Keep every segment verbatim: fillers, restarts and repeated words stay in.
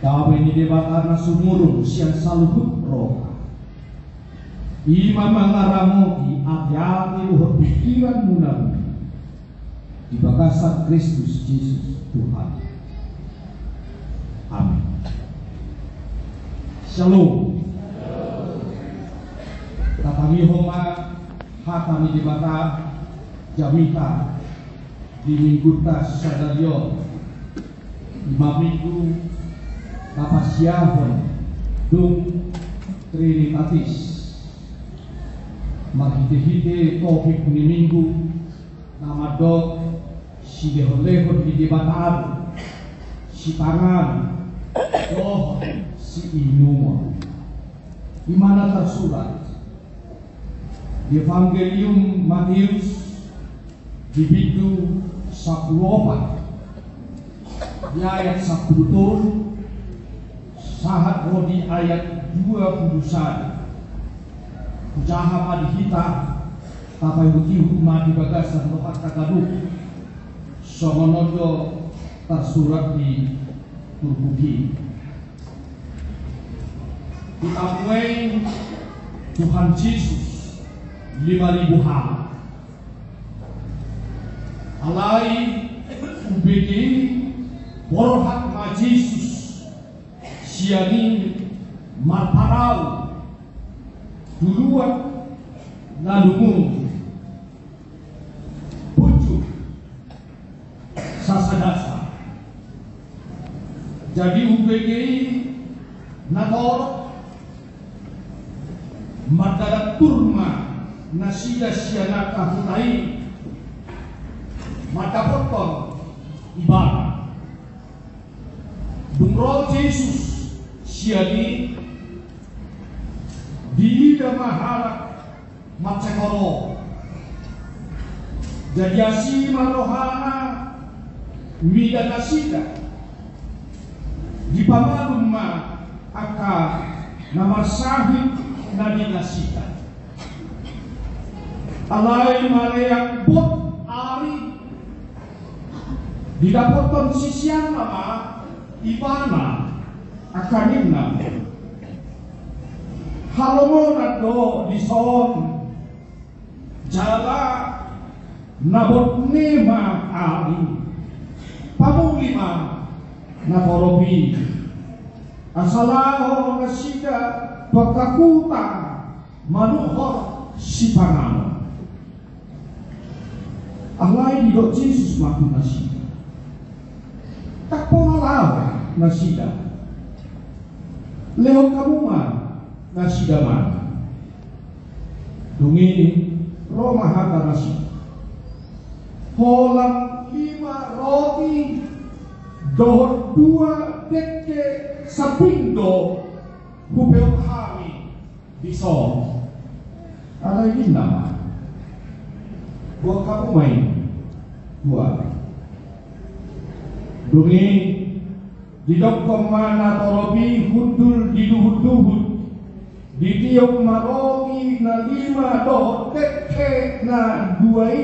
Dame ni Debata na sumurung sian saluhut roha, i ma mangaramoti ateate dohot pingkiranmuna di bagasan Kristus Jesus Tuhan. Amin. Shalom. Tatangihon ma hata ni Debata jamita di minggunta sadari on. Ima minggu na pasiahon dung Trinitatis. Marhitehite topik ni minggu na mandok silehonlehon ni Debata ahu, sipanganon dohot siinumon. Ima na tarsurat di Evangelium Mateus di bindu sampulu opat, di ayat sampulu tolu sahat ro di ayat dua pulu sada. Hujaha ma di hita, tapaihutihut ma di bagasan rohanta ganup. Songon on do tarsurat di turpuk i. Ditambai Tuhan Jesus lima ribu halak. Alai umbege i borhat ma Jesus sian i marparau tu luat na lungun. Punju sasadasa. Jadi umbege i na torop mardalan tur ma nasida sian angka huta i mandapothon ibana. Dung ro Jesus sian i, diida ma halak mansai horo. Jadi asi ma rohana mida nasida. Dipamalum ma angka na marsahit na di nasida. Alai maleang bot ari, didapothon siseanna ma ibana, angka ninna: Halongonan do dison, jala na bot ni ma ari. Pamuli ma na torop i, asa laho nasida tu angka huta manuhor sipanganon. Alai didok Jesus ma tu nasida: Ndang pola laho nasida. Lehon hamu ma nasida mangan. Dung i ro ma hata nasida: Holan lima roti dohot dua dengke sambing do hupeop hami dison. Alai ninna ma: Boan hamu ma i tu ahu. Dung i didokkon ma na torop i hundul di duhutduhut, ditiop ma roti na lima dohot dengke na dua i,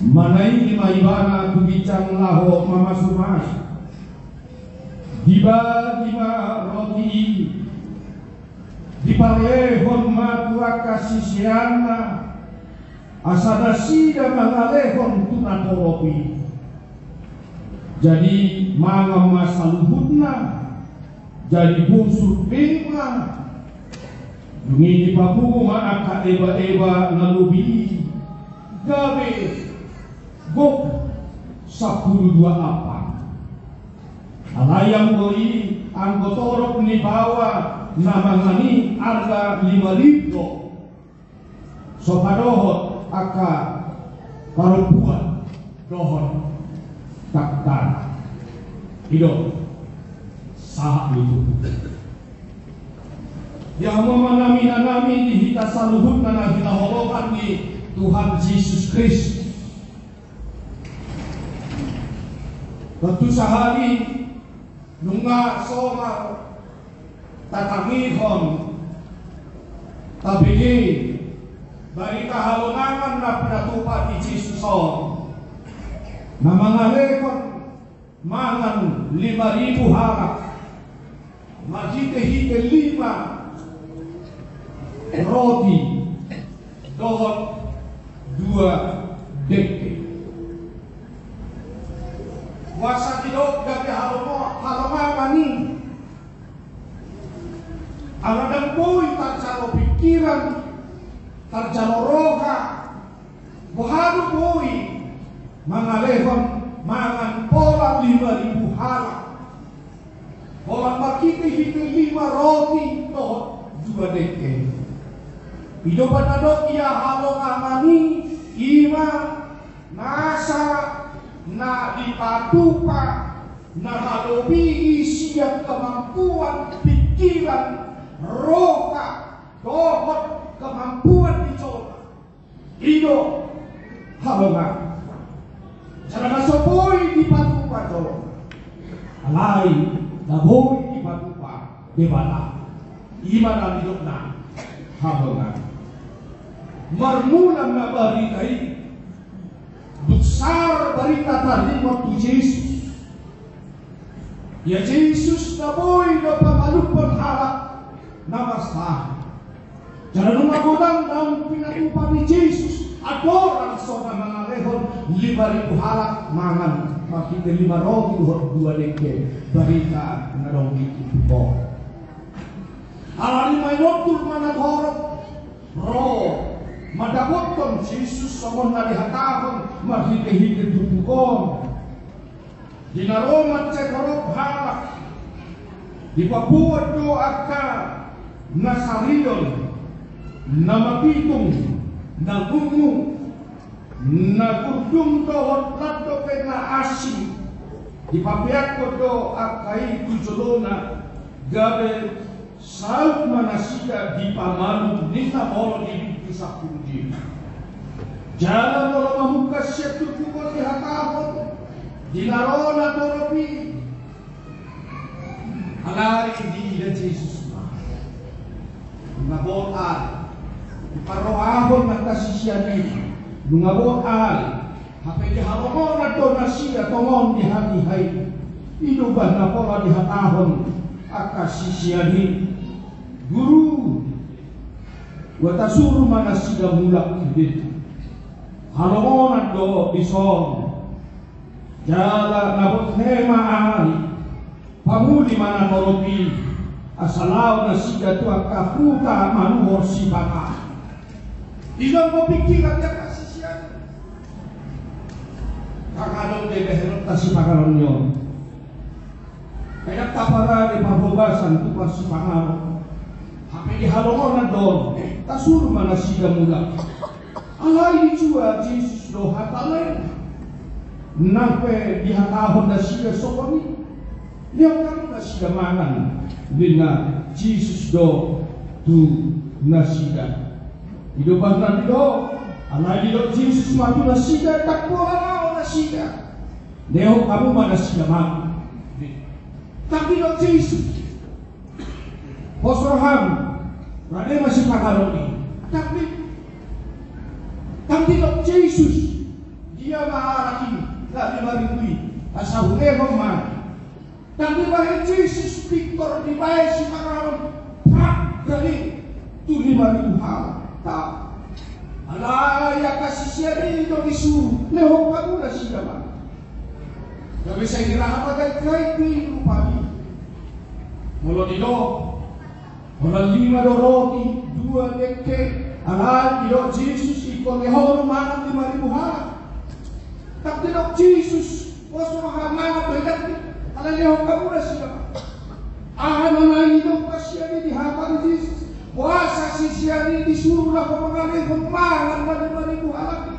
manaili ma ibana tu ginjang laho mamasumasu. Dibagi ma roti i, diparlehon ma tu angka siseanna, asa nasida mangalehon tu na torop i. Jadi mangan ma saluhutna, jadi bosur be ma. Dung i dipapungu ma angka ebaeba na lobi i, gabe gok sampulu dua ampang. Alai anggo i, anggo torop ni baoa na mangan i, arga lima ribu do. So padohot angka parompuan dohot tangtang. I do sahat ni tubu. Di hamu amang nami, inang nami, di hita saluhutna na hinaholongan ni Tuhan Jesus Kristus. Tontu sahali nunga somal tatangihon, tabege barita halongangan na pinatupa ni Jesus on, na mangalehon mangan lima ribu halak marhite-hite lima roti dohot dua dengke. Boasa didok gabe halonga-, halongangan i? Ala ndang boi tarjalo pingkiran, tarjalo roha, boha do boi mangalehon mangan pola lima ribu halak, pola marhite-hite lima roti dohot dua dengke. I do umbahen na didok ia halongangan i, i ma nasa na dipatupa na malobi i sian kemampuan pingkiran, roha dohot kemampuan ni jolma. I do halongangan. Jala na so boi dipatupa jolma, alai na boi dipatupa Debata. I ma na didokna halongangan. Marmula ma barita i, dung sahat barita tarlumobi tu Jesus. Ia Jesus na boi do pamalumhon halak na marsahat. Jala nunga godang naung pinatupa ni Jesus, andorang so na mangalehon lima ribu halak mangan marhite lima roti dohot dua dengke, barita na adong di turpuk on. Alani i ma inontur ma na torop ro mandapothon Jesus songon na dihatahon marhite-hite turpuk on. Di na ro mansai torop halak, dipaboan do angka na sarion, na mapitung, na ngungu, na gurdung dohot lan dope na asing. Dipapeakkon do angka i tu jolona, gabe saut ma nasida dipamalum, ninna molo di bindu sampulu lima. Jala molo mamungka sian turpuk on dihatahon, di na ro na torop i, alai diida Jesus ma. Nunga bot ale, diparrohahon angka sisean i, nunga bot ale, hape dihalongonan do nasida tongon di hatiha i. I do umbahen na pola dihatahon angka sisean i, Guru, ua tasuru ma nasida mulak, ninna. Halongonan do dison. Jala na bot ni ma ale, pamuli ma na torop i, asa laho nasida tu angka huta manuhor sipanganon. Dison ma pingkiran ni angka sisean i. Ndang adong be behenonta sipanganon ni on. Ai ndang taparade parhobasan tu parsipanganon. Hape dihalongonan do on, tasuru ma nasida mulak. Alai dijua Jesus do hata lain. Nang pe dihatahon nasida songon i, lehon hamu nasida mangan, ninna Jesus do tu nasida. I do umbahen na didok, alai didok Jesus ma tu nasida, ndang pola laho nasida. Lehon hamu ma nasida mangan. Ndang didok Jesus, pos roham, rade ma sipanganon i. Ndang di-, ndang didok Jesus, dia ma arak i, na lima ribu i, asa hulehon ma. Ndang dibahen Jesus pintor dibahen sipanganon, prak, jadi tu lima ribu halak. Ndang. Alai angka sisean i do disuru, lehon hamu nasida mangan. Gabe sai diraha ma gait-gait i rupani. Molo didok, holan lima do roti, dua dengke, alai didok Jesus, ingkon lehon mangan lima ribu halak. Ndang didok Jesus, pos roham, mangan do, ndang. Alai lehon hamu nasida. Aha na naeng didok sian i di hata ni Jesus? Boasa sisean i disuru laho mangalehon mangan na lima ribu halak i?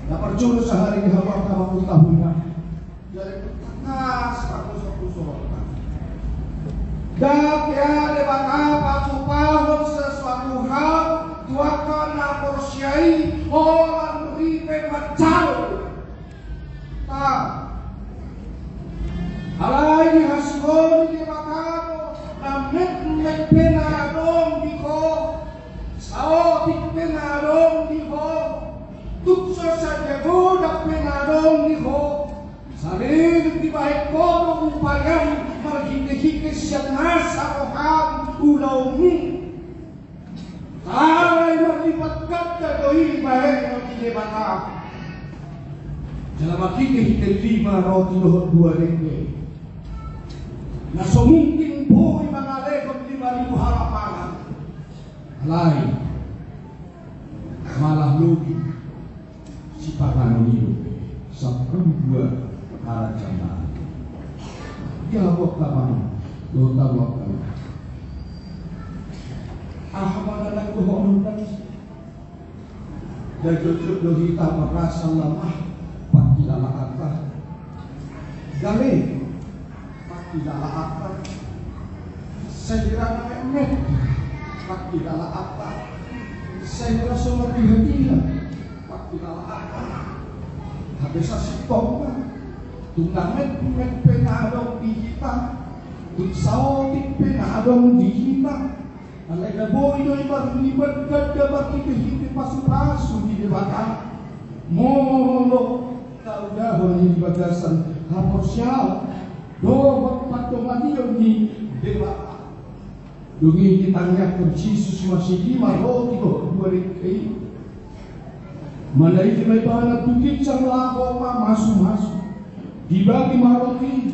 Na parjolo sahali di hamu angka amang dohot inang, jala tangkas parmusok-musokta. Ndang pe ale Debata patupahon sesuatu hal tu angka na porsea i holan ripe manjalo. Ndang. Alai dihasiholi Debata do na metmet pe na adong di ho, saotik pe na adong di ho, tung so sadia godang pe na adong di ho, saleleng Bahen ho do upayam marhitehite sian nasa roham ulaonmu. Alai marlipat ganda do i bahenon ni Debata. Jala marhitehite lima roti dohot dua dengke, na so mungkin boi mangalehon lima ribu halak mangan. Alai malah lobi sipanganon i dope sampulu dua halak jamaah. Ia, hamu angka amang dohot hamu angka inang, aha ma na naeng dohonon nami? Ndang jotjot do hita marasa lamah pangkilalaanta. Gale pangkilalaanta. Sai hira na metmet pangkilalaanta. Sai hira so mardihatila pangkilalaanta. Hape sasintongna, tung na metmet pe na adong di hita, tung saotik pe na adong di hita, alai na boi do i marlipat ganda marhitehite pasupasu ni Debata. Molo taudahon i di bagasan haporseaon dohot pandohanhon ni Debata. Dung i ditangiangkon Jesus ma si lima roti dohot dua dengke i. Manaili ma ibana tu ginjang laho mamasumasu, dibagi ma roti i,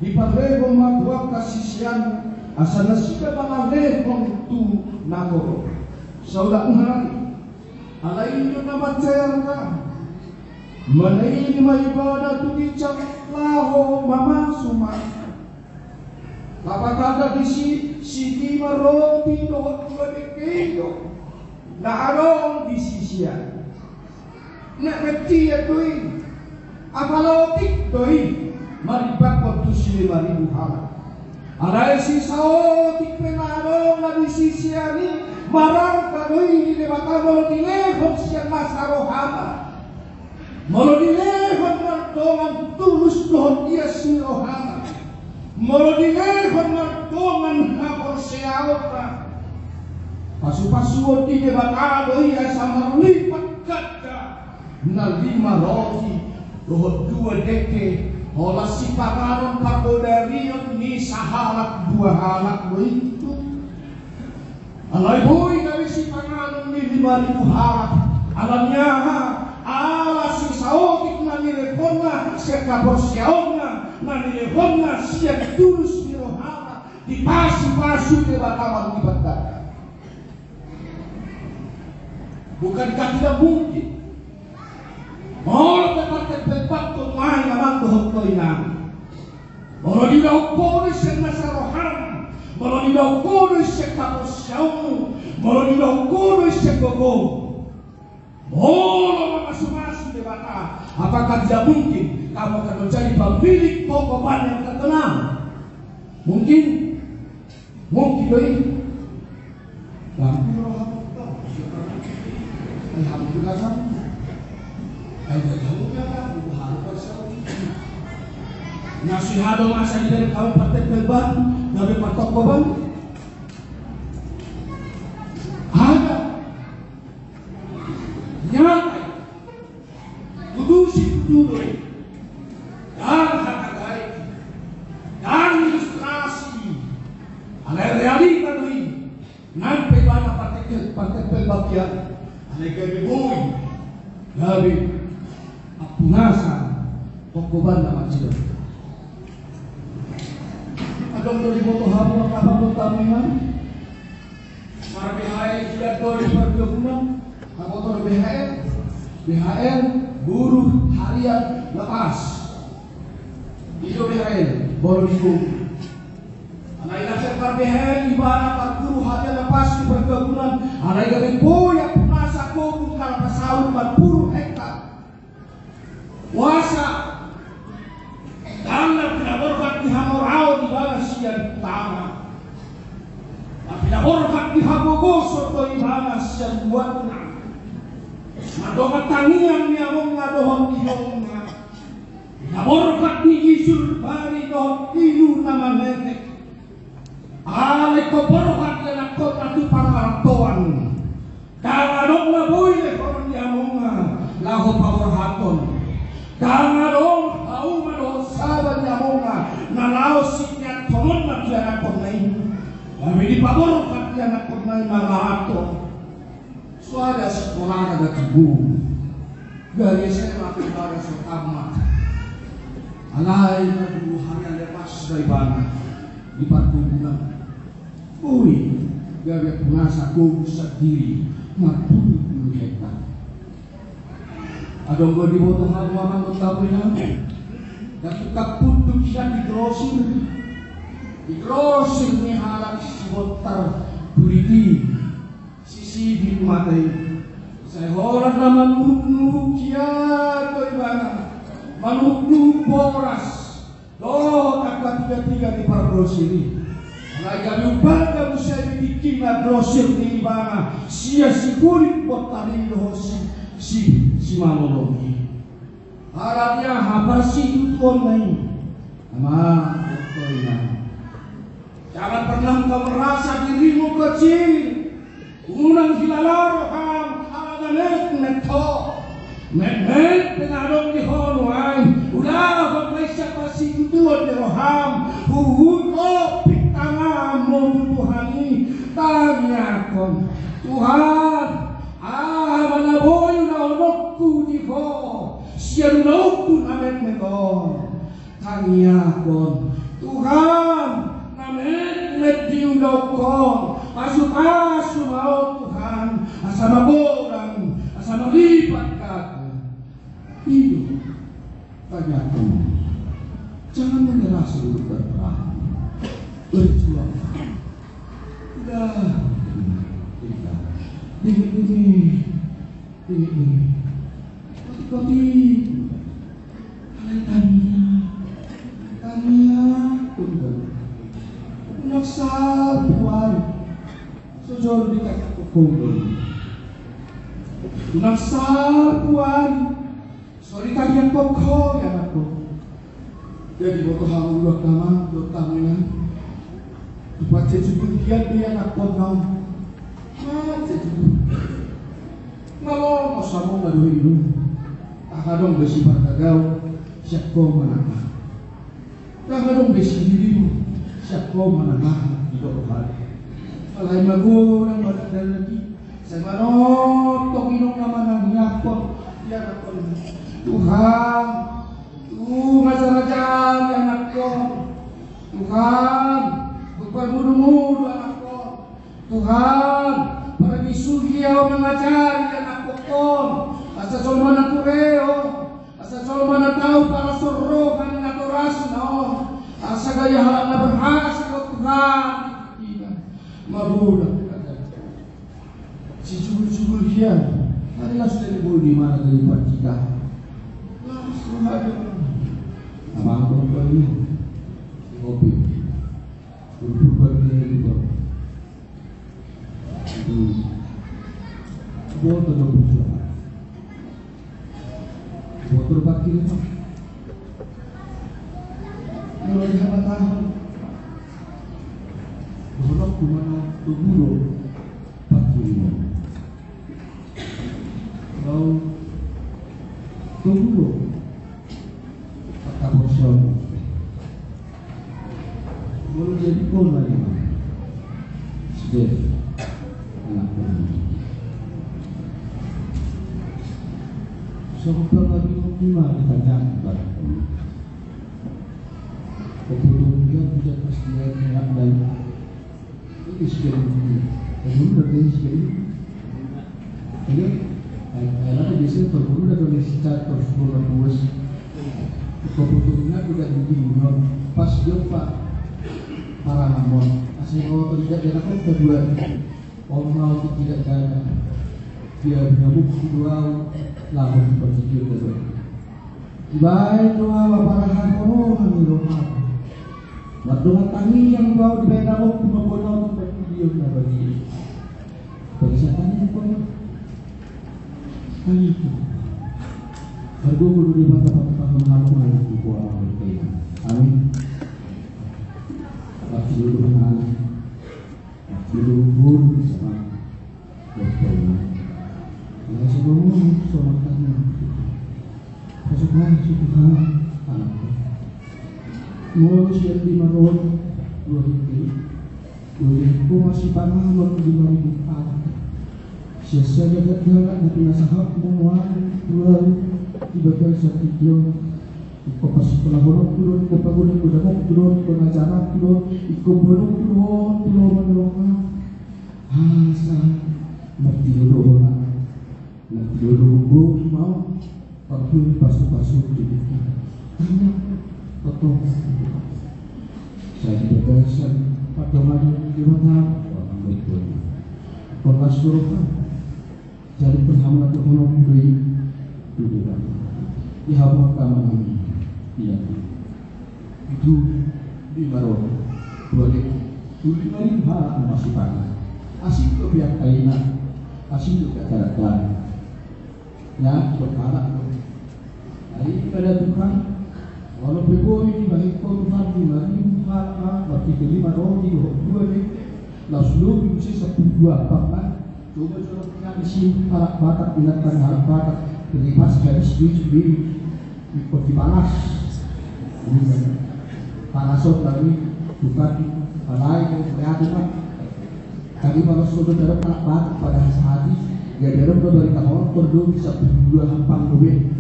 diparlehon ma tu angka siseanna asa nasida mangalehon tu nagoro. Saudara nari, alai i do na mansai arga. Manaili ma ibana tu ginjang laho mamasumasu. Lapatanna disi si lima roti dohot dua dengke i do na adong di sisean. Na metmet do i, apala otik do i marimbangkon tu si lima ribu halak. Alai si saotik pe na adong na di sisean i, mararga do i di Debata molo dilehon sian nasa rohana. Molo dilehon mardongan tulus dohot ias ni rohana, molo dilehon mardongan haporseaonna, pasupasuon ni Debata do i asa marlipat ganda na lima roti dohot dua dengke, holan sipanganon pargodarion ni sahalak dua halak do i tutu. Alai boi gabe sipanganon ni lima ribu halak. Alani aha? Ala si saotik na nilehonna sian haporseaonna, na nilehonna sian tulus ni rohana, dipasupasu Debata marlipat ganda. Bukankah tidak mungkin? Molo pe partempel banta nuaeng amang dohot inang, molo diulahon ho do i sian nasa roham, molo diulahon ho do i sian haporseaonmu, molo diulahon ho do i sian gogomu, molo mamasumasu Debata, apakah tidak mungkin kamu akan menjadi pemilik toko ban yang terkenal? Mungkin? Mungkin do i. Bang, alhamdulillah. Alhamdulillah. Nasihat do masa di dalam kawan partai ban, gabe partoko ban. Ada. Nyata. Tudusi tudusi. Ndang hata gaek. Ndang ilustrasi. Alai realita do i. Nang pe ibana partempel, partempel bagian. Alai gabe boi. Gabe ampunasa. Toko ban na manjidok. Adong do diboto hamu angka amang dohot inang? Mar-B H L i do di parkebunan, na boto do B H L, B H L, buruh harian lepas. I do B H L, molo di Bogor. Alai na sian mar-B H L ibana parburuh harian lepas di parkebunan, alai gabe boi ampunasa kobun kalapa saut marpuru hektar. Boasa? Ndang na pinaborhat ni hamoraon ibana sian tama. Na pinaborhat ni hagogoson do ibana sian tuanna. Na dongan tangiang ni amongna dohot ni inongna. Pinaborhat ni ijur bari dohot ilu na manetek. Alai ingkon borhat ianakhonna tu pangarantoan. Ndang adong na boi lehonon ni amongna laho paborhathon. Ndang adong hauma dohot saba ni amongna Pon ma di anakkonna i. Gabe dipaborhat di anakkonna i ma laho. Soada sikolana da tubu. Gari S M A tu ibana so tamat. Alai na dulu hari ale pas da ibana di parkebunan. Ui, gabe punasa kogu sandiri marpulu-pulu hektar. Adong do diboto hamu amang dohot inang, dapot punduk sian di grosir. Di grosir ni halak sibontar kulit i, sisibit mata i. Sai holan na manuhuk-nuhuk ia do ibana, manuhuk-nuhuk boras. Dohot angka tiga-tiga di pargrosir i. Alai gabe umpal do muse di tingkina grosir ni ibana sian si kulit bontar i dohot si, si, simalolong i. Alani aha parsitutuonna i? Amang dohot inang, jangan pernah engkau merasa dirimu kecil. Unang hilala roham ala na metmet ho. Metmet pe na adong di ho nuaeng. Ulahon ma i sian parsitutuon ni roham. Huhut ompit tanganmu tu Tuhan i. Tangiangkon: Tuhan, aha ma na boi ulaonku di ho sian ulaonku na metmet on? Tangiangkon: Tuhan, na metmet di ulaonku on, pasu-pasu ma on Tuhan, asa magodang, asa malipat gabe. I do tangiangkon. Jangan menyerah sebelum berperang. Berjuang. Udah. Udah. Dingin, dingin. Dingin, dingin. Kotik, kotik. Alai tangiang, tangiang, tunggal. Unang salpu ari. So jolo ditangiangkon ho. Unang salpu ari. So ditangiangkon ho, ianakkon. Jadi boto hamu ulaon damang dohot tangiang. Tupat sejujur dia dia nakon nau. Mate tu. Malo mo samo ma do hidup. Aha adong be sipargagaon sian ho manang aha? Aha adong be sidirimu sian ho manang aha? Didok rohana. Alai magodang ma dangdang lagi. Sai manongtong inong na manangiangkon, ianakkon. Tuhan, tu ma saraja ianakkon. Tuhan, tu parmudu-mudu anakkon. Tuhan, pargisuhi au mangajari anakkon. Asa jolma na tureo, asa jolma na tau palas roha ni natorasna on. Asa gabe halak na berhasil, o Tuhan. Magodang. Sijugul-jugul hian, ari las dari bol di mana dari partida. Las roha dia. Abang kau kau ini. Ngopi. Berpurba dia di bawah. Itu. Buat ada berjuang. Buat berbakti itu. Mulai sama tahun. Buat aku mana tuh dulu. Empat puluh lima. Lalu tuh dulu. Kata bosong. Molo jadi kau lagi, sudah. Anak kau. Sobat lagi mau gimana ditanyakan? Kau belum lihat, tidak pasti ada yang lain. Ini sekali. Belum ada sekali. Iya. Ai, ai, lama biasa perguru dan kami secara perguru dan bos. Kebetulan aku dan Budi Munon pas jumpa para mamon. Asal mau tidak ada apa kedua. Om mau tidak ada. Dia punya buku dua. Lalu berpikir kedua. Baen do ahu parhaholongan ni roham. Mardongan tangiang do ahu dibaen Amongku mamboan ahu tu partingkian na badia. Bangsa tangiangkon. Tangiangkon. Margogo do Debata pasu-pasu hamu manang tu boa. Amin. Marsiluruhon. Marsiluruhon sama. Dohot pola. Langsung ngomong sama tanya. Masuk langsung ke sana. Anak. Molo sian lima rohon. Dua hepeng, dua hepeng, sipanganon lima ribu halak. Sian sada dakdanak na pinasahatmu nuaeng tu ahu di bagasan tingki on. Ingkon pasikkolahononku do on, ingkon pagodanggodangku do on, ingkon ajaranku do on, ingkon boanonku do on tu lomo ni roham. Asa martinodohon. Nah, dulu guru mau, tapi pasupasu di kita. Tanya, betul. Jadi bagasan padoman di mata orang betul. Pelas guru kan. Jadi pertama tu orang beri dulu kan. Di hamu kamu ini. Iya. Itu di baru. Dua lagi. Tuli lagi malah masih panas. Asik tu biar kaina. Asik tu biar karakter. Ya, berharap. Jadi pada Tuhan, walau pe boi dibahen Ho Tuhan lima ribu halak, berarti lima roti dohot dua lele, laos lobi muse sampulu dua ampang. Coba, coba kita isi halak Batak, binatang halak Batak, jadi pas habis duit sendiri. Ikut dibalas. Panas on tadi, Tuhan, alai, melihat Tuhan. Tadi malas sudah dalam anak batuk pada hati, ya dalam beberapa tahun perlu bisa berdua ampang dope.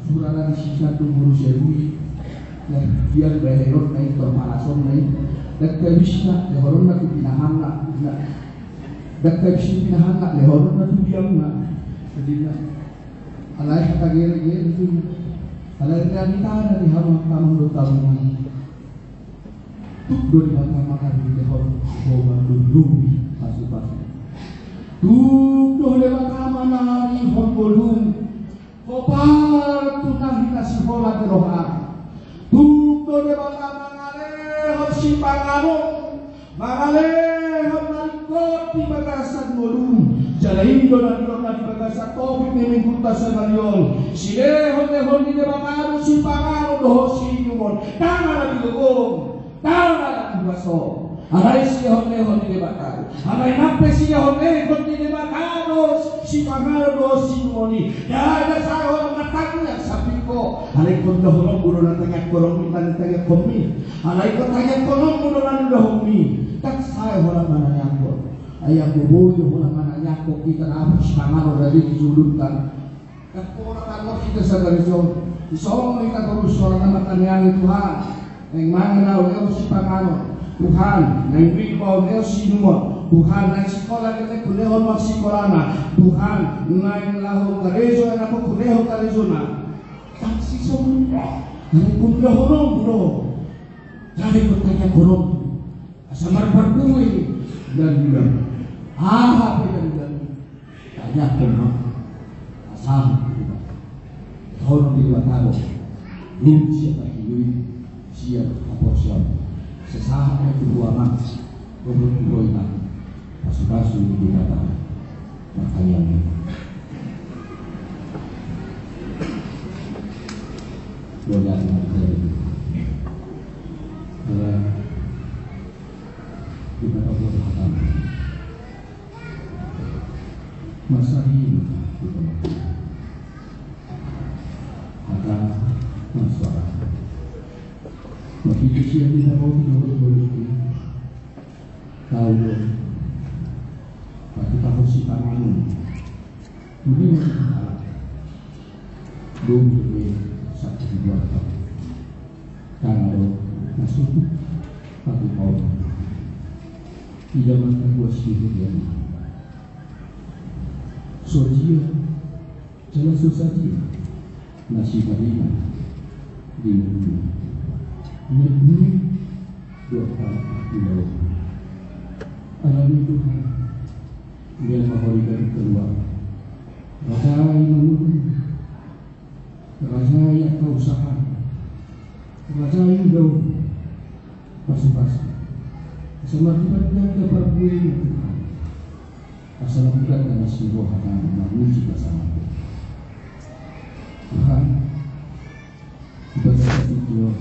Surana di sisa tu manusia bui. Nah, dia baheron naik, terpalas on naik. Dan tak bisa, ya orang nak pinahan nak. Nah, dan tak bisa pinahan nak, ya orang nak tu diam nak. Jadi nak. Alai hata gere-gere tu. Alai realita na di hamu, hamu do tamu. Tuk do Debata mangalehon ho mandundungi pasupasu. Tuk do Debata mangalehon bolum. Ho partunahi na sihola ni roha. Tuk do Debata mangalehon sipanganon. Mangalehon na ringkot di bagasan ngolum. Jala i do na nidok na di bagasan topik ni minggunta sadari on. Silehon-lehon ni Debata do sipanganon dohot siinumon. Ndang na di lobong, ndang na di huaso. Alai silehon-lehon ni Debata do. Alai nang pe silehon-lehon ni Debata do sipanganon dohot siinumon i. Ndada sae holan martangiang sampingko. Alai ingkon dohononmu do na tangiangkononmi, na tangiangkonmi. Alai ingkon tangiangkononmu do na nidokmi. Ndang sae holan manangiangkon. Ai anggo boi do holan manangiangkon hita na apu sipanganon na di sudut kan. Ndang pola tangor hita sadari on. Songon hita torus holan na martangiang, Tuhan. Naeng mangan ahu, lehon sipanganon. Tuhan, naeng minum ahu, lehon siinumon. Tuhan, naeng sikola, lehon marsikolana. Tuhan, naeng laho karejo anakku, lehon karejona. Saksi songon i. Alai ingkon dohononmu do. Jadi pertanyaankononmu. Asa marparbue dan bilang. Aha pe dan bilang. Tanyaankononmu. Asa. Tolong di dua tahun. Lu siapa hidup. Siap apa siap. Sesahat itu dua mas. Gubernur Boy Tani. Pasupasu di Debata. Martangiang. Dua jam. Ada kita tahu hatan. Masa ini kita hatan. Masa. Begitu siap kita mau dulu. Tahu dong. Tapi tahu si tanganmu. Ini masih halak. Dong juga satu dua tahun. Karena dong masuk satu tahun. Tidak makan buah sihir yang. So dia. Jala so sadia na sitarima di ngoluna. Nai buni dua pala di laut. Alani Tuhan, dia mahori dari keluar. Raja i mangulung. Raja i angka usaha. Raja i daun. Pasupasu. Asa marlipat ganda parbue ni Tuhan. Asa lambat na masih roha kami mamuji pasangan. Tuhan, ibadah satu dua.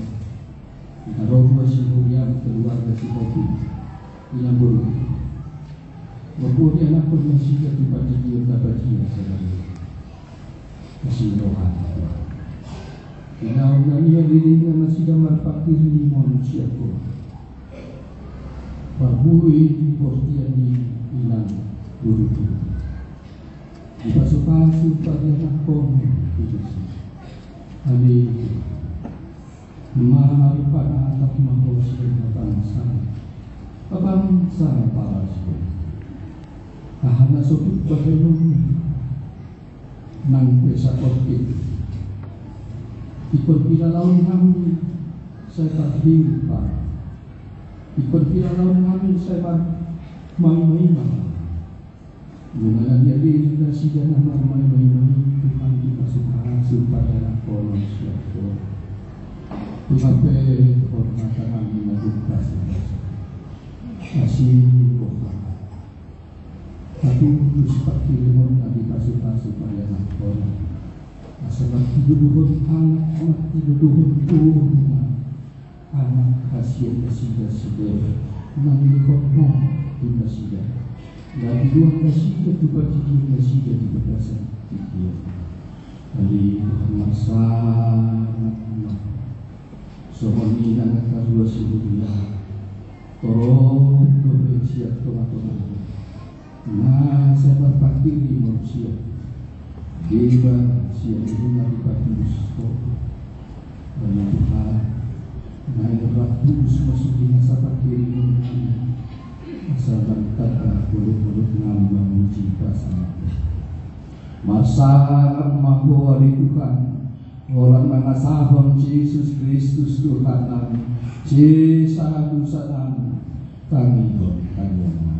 Kita roh dua si Hurian keluarga si Hobi. Ina bulu. Mabuat dia nakon masih jadi padi dia dapat dia sadari. Masih roha. Ina unamia diri na masih damar pakir ni manusia Tuhan. Parbue di portian ni inang Guru. Dipasupasu parianakhon di basa. Haleluya. Marpanatap ma ho sian bangsa, bangsa parasio. Aha na so tumpak bahenon nang pe saportik. Ingkon hilalaon hami sai parhilpa. Ingkon hilalaon hami sai par maimaima. Nunga na nialiri nasida na marmaimaima i, Tuhan, dipasupasu parianakhonon sian ho. Nunga pe hormat hami na tumpak sian bangsa. Asi roha. Patutus pangkirimon na dipasupasu parianakhonon. Asa martiluluhon anak, martiluluhon boru ma anak hasian nasida, sida na nilehon ho tu nasida. Na diboan nasida tu pandidion nasida di bagasan tingki on. Ale Tuhan, marsangat ma. Songon i nang angka ruas i, huria, torop dope sian tongatonga na sai marpangkirimon sian deba, sian uhum na dipatulus ho. Ale Tuhan, naeng rap tulus ma sude na sai pangkirimon nami, asa martanda bolok-bolok nami mamuji pasangaphon. Marsangat ma ho ale Tuhan, holan mangasahon Jesus Kristus Tuhan nami, sesa dosa nami, tangihon tangiang nami.